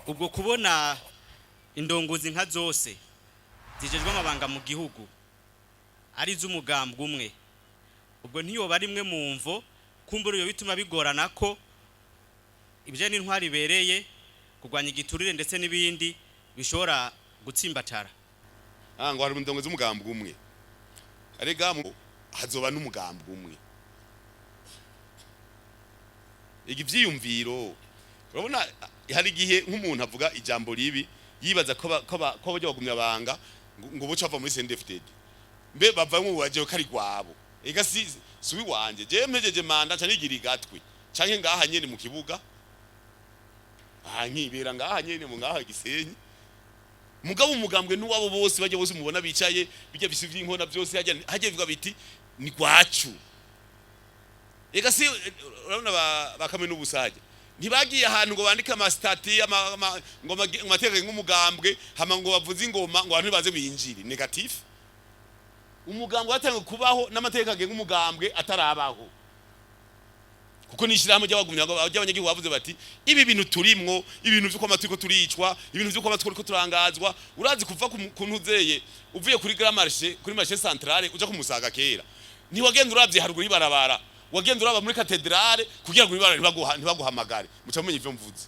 Ubwo kubona indongozi nka zose zijejwe amabanga mu gihugu ari iz'umugambwe umwe, ubwo ntiyoba ari imwe mu mvo kumbura iyo bituma bigorana ko ibijanye n'intwari ibereye, kurwanya igiturire ndetse n'ibindi bishobora gutsimbatara? Ah, ngo hari indongozi z'umugambwe umwe. Arega hazoba n'umugambwe umwe. Igi vyiyumviro, urabona hari igihe nk'umuntu avuga ijambo ribi yibaza ko bajya bagumya banga ngo buca bava muri CNDD-FDD, mbe bavamwo waje ko ari gwabo. Ega si wanje, je mpejeje manda nca nigira igatwe canke ngaha nyene mu kibuga, aha nkibera ngaha nyene mu ngaha Gisenyi. Mugabo umugambwe n'uwabo bose, bajya bose mubona bicaye bijya bisi vy'inkona byose hajya hajya bivuga biti ni gwacu. Ega si urabona bakame n'ubusaje ntibagiye ahantu ngo bandike ama statuts, ngo amategeko nk'umugambwe, hama ngo bavuze ingoma ngo abantu baze binjire. Négatif. Umugambwe watangiye kubaho n'amategeko agenga umugambwe atarabaho, kuko n'ishyirahamwe ry'abagumya ry'abanyagihugu bavuze bati ibi bintu turimwo, ibintu vy'uko amatwi turicwa, ibintu vy'uko amatwi turiko turangazwa. Urazi kuva ku ntuzeye uvuye kuri Grand Marché, kuri marché centrale, uja kumusaga kera, ntiwagenda uravye haruguru y'ibarabara, wagenda uraba muri cathédrale kugira ngo ibarabara ntibaguhamagare. Muca mumenya ivyo mvuze.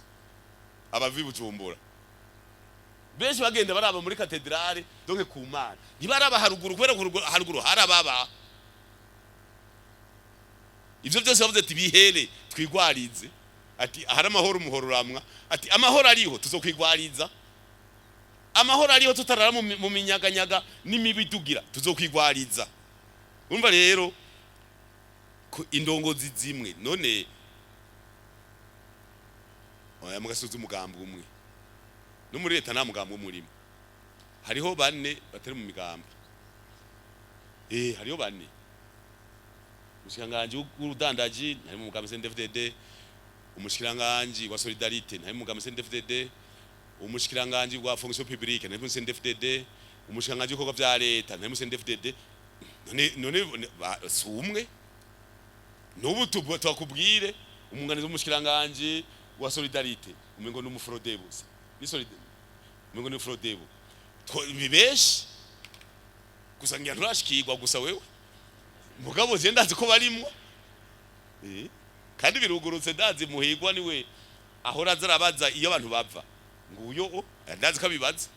Abavi Bujumbura benshi bagenda baraba muri cathédrale, donc ku Mana, ntibaraba haruguru kubera ko haruguru harababa. Ivyo byose bavuze ati bihere twigwarize, ati ahari amahoro umuhoro uramwa, ati amahoro ariho tuzokwigwariza, amahoro ariho tutarara mu minyaganyaga n'imibidugira tuzokwigwariza. Urumva rero ko indongozi zimwe none oya mugasuza umugambi umwe. No muri leta nta mugambi umurimo, hariho bane batari mu migambi. Hariho bane: umushikiranganji w'ubudandaji ntari mu mugambi CNDD-FDD, umushikiranganji wa solidarité ntari mu mugambi CNDD-FDD, umushikiranganji wa fonction publique ntari mu CNDD-FDD, umushikiranganji w'ibikorwa vya leta ntari mu CNDD-FDD. None si umwe? N'ubu twakubwire umwunganizi w'umushikiranganji wa solidarité, umengo ni umuFRODEBU, ni solidarité, umengo ni Frodebu. Ni benshi gusa ngira nturashikirwa gusa wewe, mugabo je ndazi ko barimwo. Kandi birugurutse, ndazi muhigwa niwe ahora aza arabaza iyo abantu bava, nguyo o ndazi ko abibaza.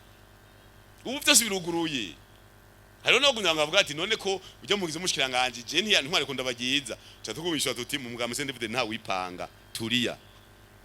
Ubu byose biruguruye. Hariho no kugira ngo avuga ati none ko ujya mugize umushikiranganje, je ntiya ntware ko ndabagiza, cha tukumishwa tuti mu mugambi CNDD nta wipanga turiya.